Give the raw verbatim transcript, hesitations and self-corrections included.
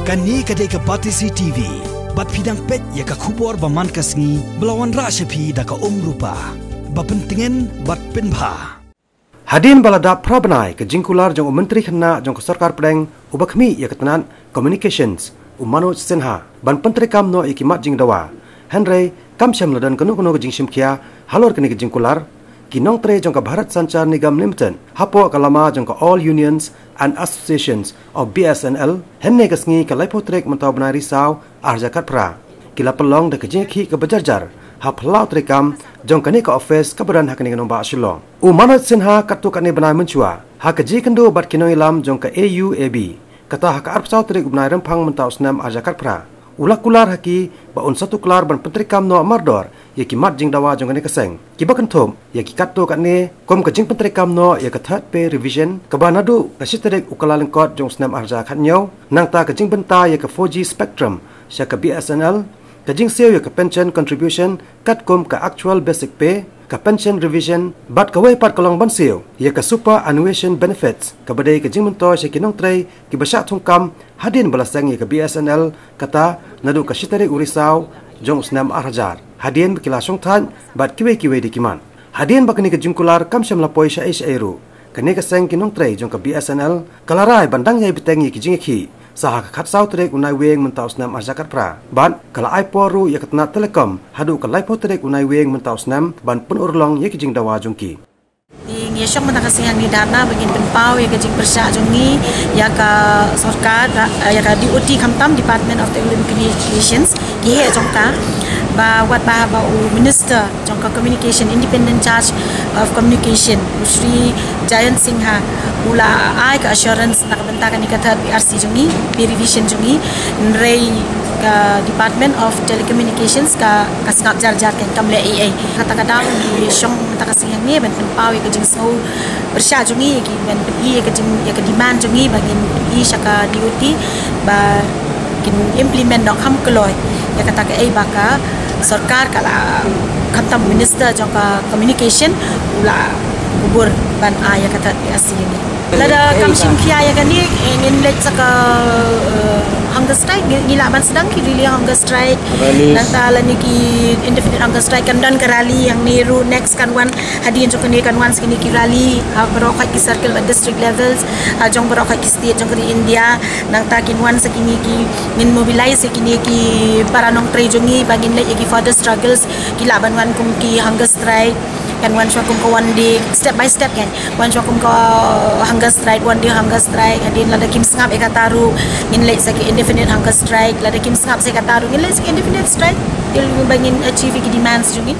Kane ka dei ka Batesi T V. Bad phi dang peit ïa ka khubor ba man ka sngi ba la wanrah sha phi da ka Umrupa. Ba pyntngen bad pynbha. Hadien ba la dap phra bnai ka jingkular jong u Myntri Khynnah jong ka Sorkar Pdeng uba khmih ïa ka tnat Communications, u Manoj Sinha, ban pyntreikam noh ïa ki mat jingdawa. Hynrei kam shym la don kano kano ka jingshim khia halor kane ka jingkular, ki nongtrei jong ka Bharat Sanchar Nigam Limited hapoh ka lama jong ka All Unions and Associations of B S N L, hynne ka sngi ka laiphew tarik mynta u bnai Risaw arhajar khatphra, ki la pynlong da ka jingkhih kaba jarjar ha phyllaw treikam jong kane ka office kaba don ha kane ka nongbah Shillong. U Manoj Sinha katto katne bnai mynshuwa ha ka jingïakynduh bad ki nongïalam jong ka A U A B, kata ha ka arphew saw tarik u bnai Rymphang mynta u snem arhajar khatphra, u la kular ha ki ba un sa tuklar ban pyntreikam noh mardor ïa ki mat jingdawa jong kane ka seng, kiba kynthup ïa ki katto katne kum ka jingpyntreikam noh ïa ka Third Pay Revision kaba naduh ka shi tarik u Kyllalyngkot jong u snem arhajar khathynñiew, nangta ka jingbynta ïa ka four G spectrum sha ka B S N L, ka jingsiew ïa ka pension contribution katkum ka Actual Basic Pay, ka Pension Revision, bad kawei pat ka long ban siew ïa ka Superannuation Benefits, kaba dei ka jingmyntoi sha ki nongtrei kiba shah thungkam hadien ba la seng ïa ka B S N L, kata naduh ka shi tarik u Risaw jong u snem arhajar, hadien ba ki la shongthait bad kiwei kiwei de ki mat. Hadien ba kane ka jingkular kam shym la poi shaei shaei ruh, kane ka seng ki nongtrei jong ka B S N L ka la rai ban dang ïai bteng ïa ki jingïakhih sa ha ka khatsaw tarik u Naiwieng mynta u snem arhajar khatphra, bad ka la ai por ruh ïa ka tnat Telecom haduh ka laiphew tarik u Naiwieng mynta u snem ban pynurlong ïa ki jingdawa jong ki. Ngi ïashong mynta ka sngi hangne dharna ba ngin pynpaw ïa ka jingpyrshah jong ngi ïa ka sorkar, ïa ka D O T khamtam, Department of Telecommunications, ki heh jong ka, ba wat ba ba u Minister jong ka Communication, Independent Charge of Communication, u Shri Jayant Sinha, u la ai ka assurance na ka bynta kane ka third P R C jong ngi, pay revision jong ngi, hynrei ka Department of Telecommunications ka, ka sngap jar jar, kan kam leh ei ei. Kata ka daw ngi shong mynta ka sngi hangne ban pynpaw ïa ka jingsngew pyrshah jong ngi, ïa ki ban pyni ïa ka jing, ïa ka demand jong ngi ba ngin pyni sha ka D O T ba kin implement noh kham kloi ïa kata kaei ba ka sorkar ka la, khamtam Minister jong ka Communication u la kubur ban ai ïa kata ka P R C ïa ngi. Lada kam shim khia ïa kane, eh, ngin leit sa ka, eh, hunger strike, ngi, ngi lah ban sdang ki rally hunger strike. Rally. Nangta lane ki indefinite hunger strike, kan don ka rally hangne ruh, next kan wan, hadien jong kane kan wan sa kine ki rally ha baroh khoit ki circle bad district levels, ha jong baroh khoit ki state jong ka ri India. Nangta kin wan sa kine ki, ngin mobilize sa kine ki para nongtrei jong ngi ba ngin leit ïa ki further struggles, ki lah ban wan kum ki hunger strike, kan wan shuwa kum ka one day, step by step kan wan shuwa kum ka hunger strike, one day hunger strike, hadien lada kim sngap ïa kata ruh ngin leit sa ki indefinite hunger strike, lada kim sngap sa ïa kata ruh ngin leit sa ki indefinite strike, till ba ngin achieve ïa ki demands jong ngi.